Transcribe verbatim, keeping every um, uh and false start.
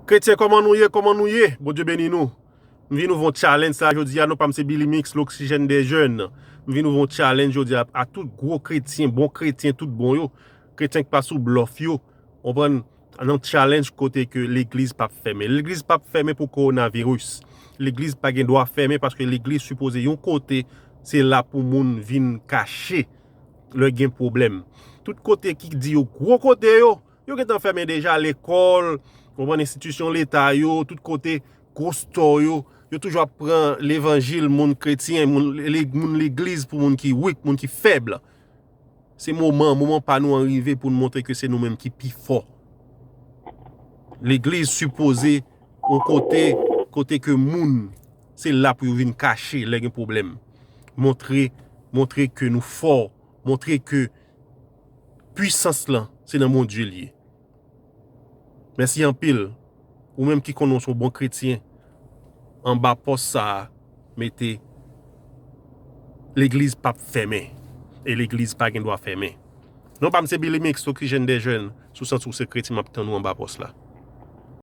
Kretyen, kòman nou ye? Kòman nou ye? Bondye beni nou. M vin ouvè yon challenge sa jodi a, non pa m se Billy Mix, l'oxygène des jeunes. M vin ouvè yon challenge jodi a, a tout gwo kretyen, bon kretyen, tout bon yo. Kretyen ki pa sou blòf yo. Konprann? Nan challenge kote ke legliz p ap fèmen. Legliz p ap fèmen pou kowonaviris. Legliz pa gen dwa fèmen paske legliz sipoze yon kote, se la pou moun vin kache lè gen pwoblèm. Tout kote ki di yo gwo kote yo, yo gentan fèmen deja, lekòl, konprann, enstitisyon leta yo, tout kote, gwo store yo, yo toujou ap pran levanjil moun kretyen, moun le-, moun legliz pou moun ki weak, moun ki fèb. Se moman, moman pa nou an rive pou n montre ke se nou menm ki pi fò. Legliz sipoze yon kote, kote ke moun, se la pou yo vin kache lè gen pwoblèm. Montre, montre ke nou fò, montre ke pwisans lan, se nan Bondye l ye. Mèsi anpil. Ou menm ki konnen w se yon bon kretyen, anba pòs sa a, mete legliz p ap fèmen. E legliz pa gen dwa fèmen. Non pa m se Billy Mix, l'oxygène des jeunes. Si w santi w se kretyen, m ap tann ou anba pòs la.